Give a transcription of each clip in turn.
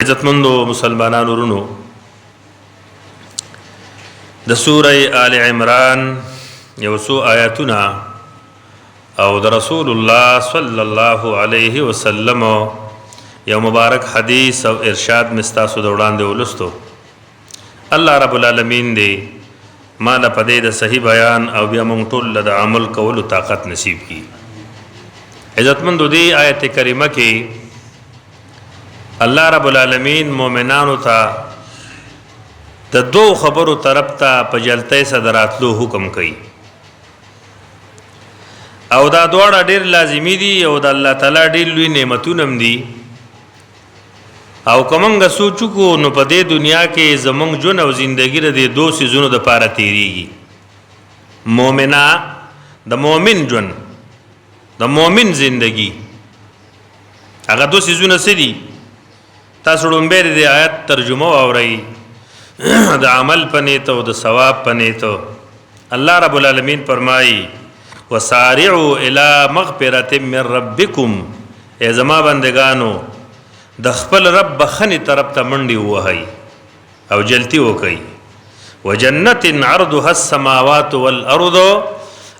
عزتمندو مسلمانانو ورونو، د سوره آل عمران یو څو آیاتونه او د رسول الله صلی الله علیه وسلم یو مبارک حدیث او ارشاد مستاسو د وړاندې ولستو. الله رب العالمین دی ما له پدې د صحیح بیان او بیا مونږ ټول له د عمل کولو طاقت نصیب کی. عزتمند، دی آیت کریمه کې الله رب العالمین مؤمنانو ته د دوو خبرو طرف ته په جلتۍ سره راتلو حکم کوي، او دا دواړه ډیر لازمی دي او د الله تعالی ډیر لوی نعمتونه هم دي. او کومنګ سوچ کو نو په دې دنیا کې زمونږ ژوند او زندگی د دې دوه سيزونو د پاره تیریږي. مؤمنا د مؤمن ژوند، د مؤمن زندگی، هغه دوه سيزونه څه دي؟ تاسو ړومبی د آیت ترجمه واورئ د عمل په نیت او د ثواب په نیت. الله رب العالمین فرمایي: وسارعوا الى مغفرة من ربکم. ای زما بندگانو، د خپل رب بخنی طرف ته منډي ووهئ او جلتی وکئ. وجنت عرضها السماوات والارض،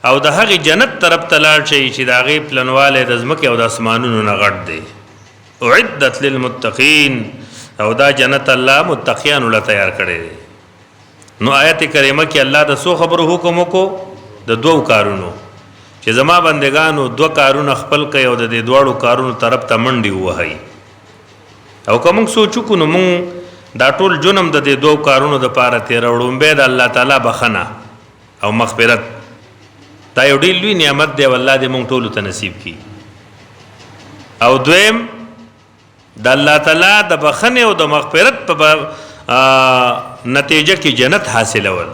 او د هغه جنت طرف ته لاړ شئ چې د هغې پلنوالی د ځمکې او د اسمانونو نه غټ دی. اعدت للمتقین، او دا جنت الله متقیانو له تیار کړی دی. نو آیت کریمه کې الله د څو خبرو حکم وکړو؟ د دوو کارونو، چې زما بندگانو، دوه کارونه خپل کوي او د دې دواړو کارونو طرف ته منډي ووهئ. او که موږ سوچ وکړو نو موږ دا ټول جنم د دې دوو کارونو د پاره تیر. وړومبی د الله تعالی بخنه او مغفرت، دا یو ډېر لوی نعمت دی او الله دې موږ ټولو ته نصیب کړي. او دویم د الله تعالی د بخنه او د مغفرت په نتیجه کې جنت حاصلول،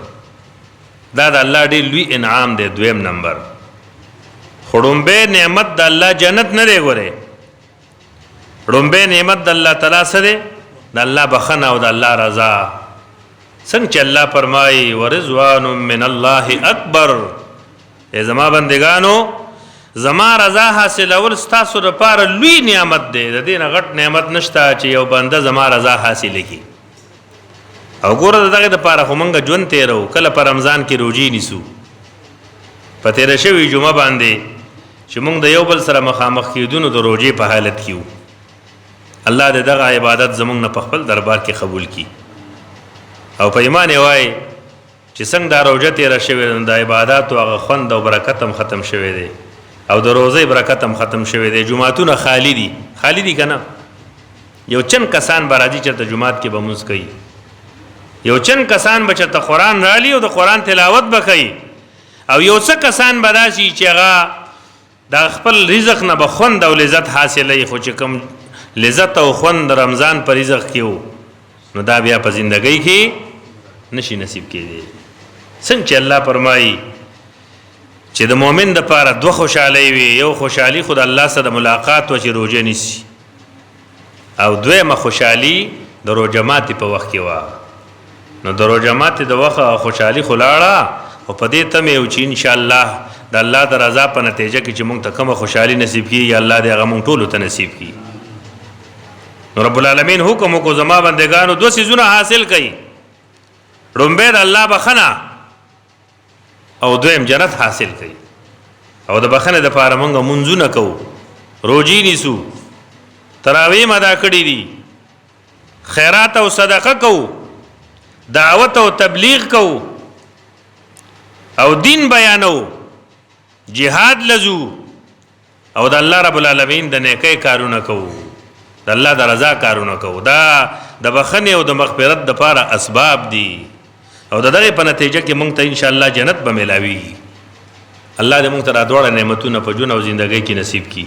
دا د الله ډېر لوی انعام دی. دویم نمبر خړومبه نعمت د الله جنت نه دی. ګوره، ړومبه نعمت د الله تعالی سره د الله بخنه او د الله رضا. څنګه چې الله فرمایي: ورضوان من الله اکبر. ای زما بندگانو، زما رضا حاصلول ستاسو لپاره لوی نعمت دی. د دې نه غټ نعمت نشته چې یو بنده زما رضا حاصل کړي. او ګوره، دغه د پاره خو مونږ ژوند تیرو. کله په رمضان کې روزي نیسو. په تیر شوی جمعه باندې چې مونږ د یو بل سره مخامخ کېدونو، د روزي په حالت کې وو. الله دې دغه عبادت زمونږ نه په خپل دربار کې قبول کړي. او په ایمان وای چې څنګه دا روزه تیر شوی، د عبادت او هغه خوند او برکت هم ختم شوی دی او د روزي برکت هم ختم شوی دی. جمعهتونه خالی دي، خالی دي کنه؟ یو چن کسان به راځي، چرته جمعات کې به مونږ کوي. یو چن کسان به چرته قرآن رالی او د قرآن تلاوت به کوي، او یو څه کسان به داسي چې هغه د خپل رزق نه به خوند او لذت حاصلوي. خو چې کوم لذت او خوند رمضان پر رزق کې وو، نو دا بیا په زندګۍ کې نشي نصیب کېدی. څنګه چې الله فرمایي چې د مؤمن د پاره دوه خوشحالي وي، یو خوشحالي خود الله سره د ملاقات و چې روزه نیسي، او دویمه خوشحالي د روژه ماتي په وخت کې وه. نو د روژه ماتي د وخت خوشحالي خو لاړه، خو په دې تمه یو چې ان شاء الله د الله د رضا په نتیجه کې چې مونږ ته کومه خوشحالي نصیب کیږي، الله دې هغه مونږ ټولو ته نصیب کړي. نو رب العالمین حکم وکړو: زما بندگانو، دوه څیزونه حاصل کړئ، ړومبی د الله بخنه او دویم جنت حاصل کړئ. او د بخنه د پاره مونږ منځونه کوو، روزي نیسو، تراوی ادا کړی دي، خیرات او صدقه کوو، دعوت او تبلیغ کوو او دین بیانو، جهاد لزو او د الله رب العالمین د نیکۍ کارونه کوو، د الله د رضا کارونه کوو. دا د بخنې او د مغفرت د پاره اسباب دي، او د دغه په نتیجه کې مونږ ته ان شاء الله جنت به ملاوي. الله دې مونږ ته دا دواړه نعمتونه په ژوند او زندګۍ کې نصیب کړي.